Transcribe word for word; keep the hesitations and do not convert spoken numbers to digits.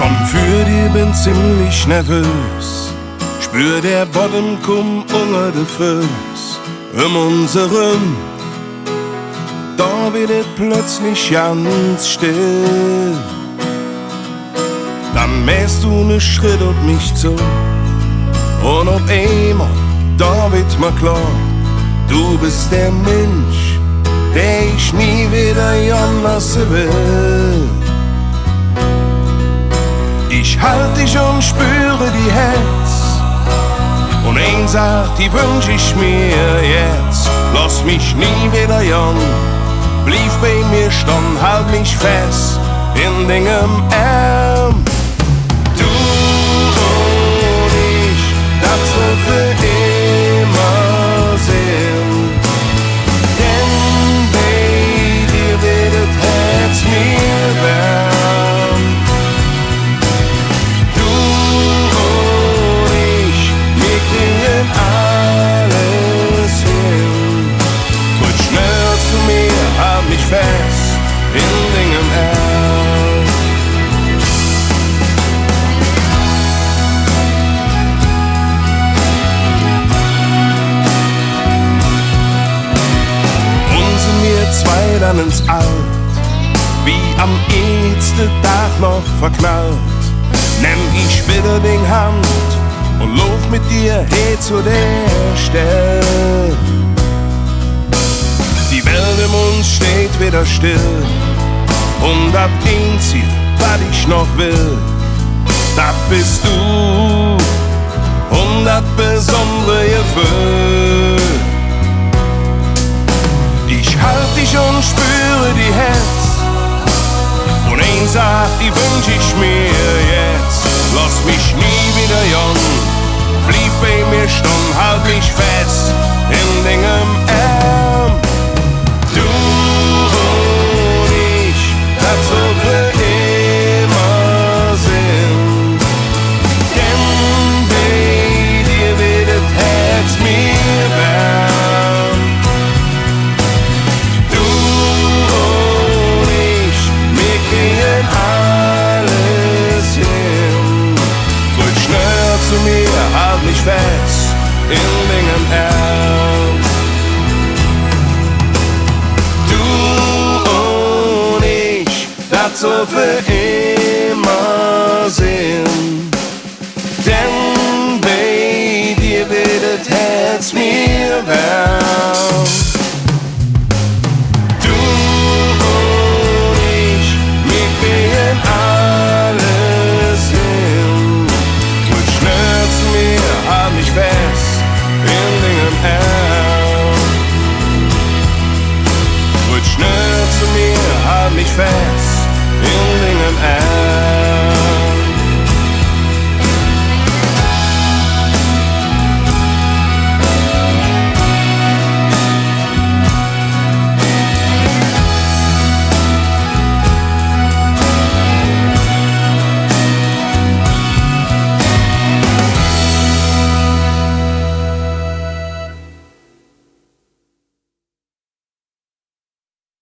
För dich ben ich ziemlich nervös, spür der Boddem kuum unger de Föß. Öm uns eröm, do weed et plötzlich ganz still. Dann mähs do ne Schredd op mich zo, un op eimol, do weed mer klor, do bes der Minsch, dä ich nie widder gonn looße well. Ich halt dich un spür di Hätz, un ein Saach, die wünsch ich mir jetz: Loss mich nie widder gonn, bliev bei mir stonn, halt mich fess en dingem Ärm. Do un ich, dat soll för immer sin, denn bei dir weed et Hätz mir wärm. Do un ich, mir krige alles hin. Kumm schnell zo mir, halt mich fess en dingem Ärm. Un sin mir zwei dann ens alt, wie am eetste Dag noch verknallt, nemm ich widder ding Hand un lauf met dir hee zo der Stell. Die Welt öm uns steiht widder still, un dat Einzige, wat ich noch well, dat bes do un dat besondere Geföhl. Ich halt dich un spür di Hätz, un ein Saach, die wünsch ich mir jetz: Loss mich nie widder gonn, bliev bei mir stonn, halt mich fess en dingem Ärm. Do un ich, dat soll för immer sin, denn bei dir weed et Hätz mir wärm. Do un ich, mir krige alles hin. Kumm schnell zo mir, halt mich fess en dingem Ärm. Do un ich, dat soll för